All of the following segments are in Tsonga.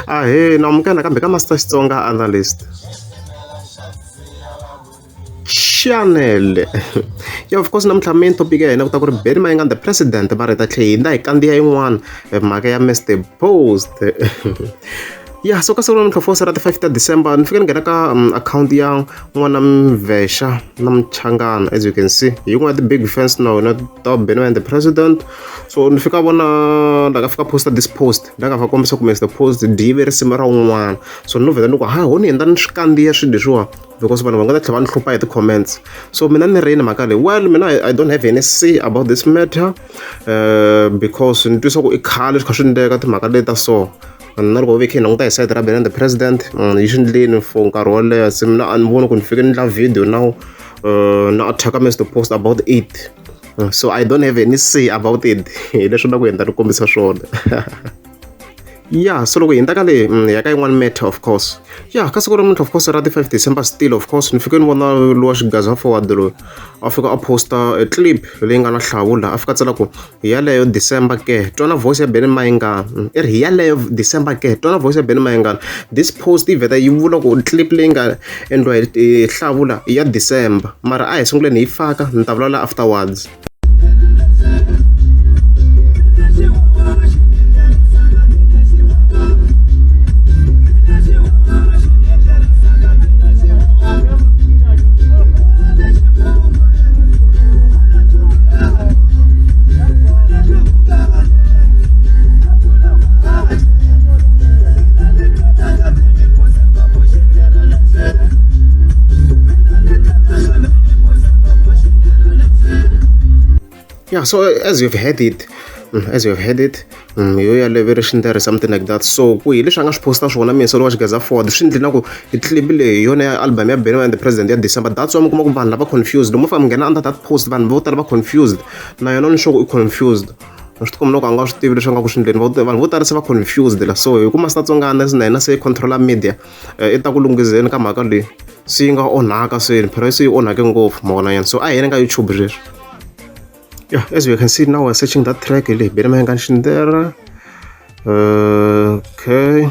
Ahee na amukela nakambe ka Master Xitsonga Analyst Channel. Yeah, of course namuntlha main topic ya hina ku ta ku ri Benny Mayengani the president va ri ta tlhe hi hi kandziya yin'wana mhaka ya Mr Post. Ya so ka siku ra namuntlha 4 ra ti 5 ta December ni fike ni nghena ka akhawunti ya n'wana Mvexa na Mchangana, as you can see hi yin'wana ya ti-big fans na wena ta Benny Mayengani the president. So ni fika vona la ka fika posta this post la nga fa kombisa ku Mr Post dyi ve risimu ra un'wana, so no vhela ni ku ha ho ni endla ni swi kandziya swilo leswiwa because vanhu va nga ta tlhela va ni hlupha hi ti-comments. So mina ni ri yini mhaka leyi? Well, mina I don't have any say about this matter, because ni twisa ku i khale swi kha swi endleka timhaka leti ta so. Na loko ve khe hi languta hi side ra Benny the president, yi swi endleni for nkarhi wo leha, se mina a ni voni ku ni fike ni endla video now, na attack Mr Post about it. So I don't have any say about it. Hi leswi na ku endla ni kombisa swona. Ya, so loko hi hundza ka leyi, ya ka yin'wani matter of course. Ya, ka siku ra namuntlha of course ra ti 5 December still of course ni fike ni vona lowa Xigaza Forward loyi a fika a posta e clip leyi nga na hlawula, a fika a tsala ku hi yaleyo December ke twana voice ya Benny Mayengani. I ri hi yaleyo December ke twana voice ya Benny Mayengani. This post yi vheta yi vula ku clip leyi nga endliwa hi hlawula i ya December, mara a hi sunguleni hi faka ni ta vulavula afterwards. Yeah, so as you've heard it, as you've heard it, yo yaleyo ri xindere something like that. So ku hi leswi a nga swi posta swona mina wa Xigaza Forward swi endle na ku hi clip leyi hi yona ya album ya Benny and the President ya December. That's why mi kuma ku vanhu lava confused loko mo fika mi nghena under that post, vanhu vo tala va confused na yona ni sure ku i confused. Swi tikomba loko a nga swi tivi leswi a nga ku swi endleni, vanhu vo tala se va confused la. So hi ku Master Tsonga na yena se yi controla media, i ta ku lunghizeni ka mhaka leyi se yi nga onhaka, se phela se yi onhake ngopfu ma vona yena. So a hi yeni ka YouTube sweswi. Yeah, as you can see now we're searching that track leyi Benny Mayengani Xindera. Okay,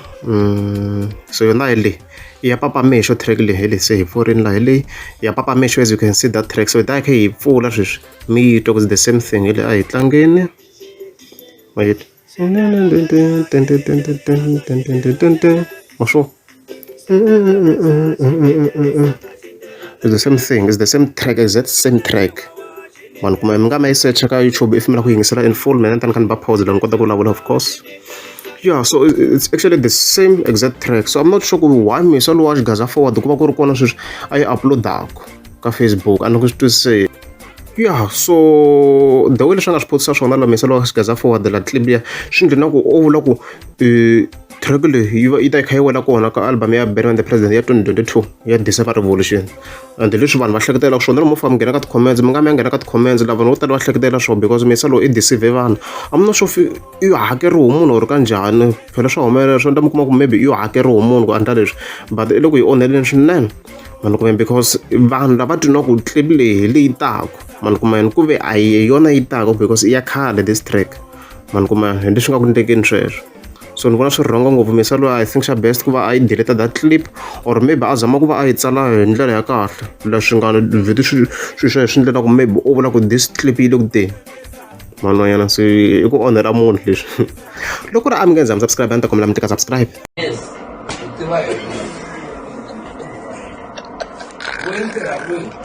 so yona hi leyi ya Papa Mesho track leyi, hi leyi se hi pfurini laha, hi leyi ya Papa Mesho. As you can see that track, so hi ta kha hi pfula sweswi mi yi twa ku the same thing. Hi leyi, a hi tlangeni ma yi ma swo. It's the same thing, it's the same track, exact same track. Vanhu kuma mi nga ma yi search ka YouTube if mi lava ku yingisela in full. Mina ni ta ni kha ni ba pause la ni kota ku vulavula of course. Yeah, so it's actually the same exact track, so I'm not sure ku why Misa lowa Xigaza Forward ku va ku ri kona sweswi a yi uploadaku ka Facebook, a ni ku swi twisisi. Yeah, so the way leswi a nga swi postisa swona la Misa lowa Xigaza Forward la clip liya, swi endle na ku o vula ku track leyi yi va yi ta yi kha yi wela kona ka album ya Benny the President ya 2022 ya December Revolution. And leswi vanhu va hleketelaka swona, loko mo fika mi nghena ka ti-comments, mi nga mi ya nghena ka ti-comments la vanhu vo tala va hleketela swona because Misa loyi i deceive vanhu. I'm not sure if i hakeriwe hi munhu or ka njhani, phela swa humelela swo endla mi kuma ku maybe i hakeriwe hi munhu ku endla leswi, but i le ku yi onheleni swinene mani kuma, because vanhu lava twi na ku clip leyi hi leyi taku mani kuma yini ku ve a hi yona yi taku because i ya khale this track mani kuma, hi leswi nga ku endlekeni sweswo. So ni vona swi rhongo ngopfu. Misa loyi, I think xa best ku va a yi delete that clip or maybe a zama ku va a yi tsala hi ndlela ya kahle leswi nga vheti swi swi swi swi ndlela ku maybe u vula ku this clip yi le ku teni man'wanyana, se i ku onhela munhu leswi. Loko ri a mi nge nza mi subscribe, a ni ta kombela mi tika subscribe. Yes, u tiva hi kwihi? Wena u tirha kwihi?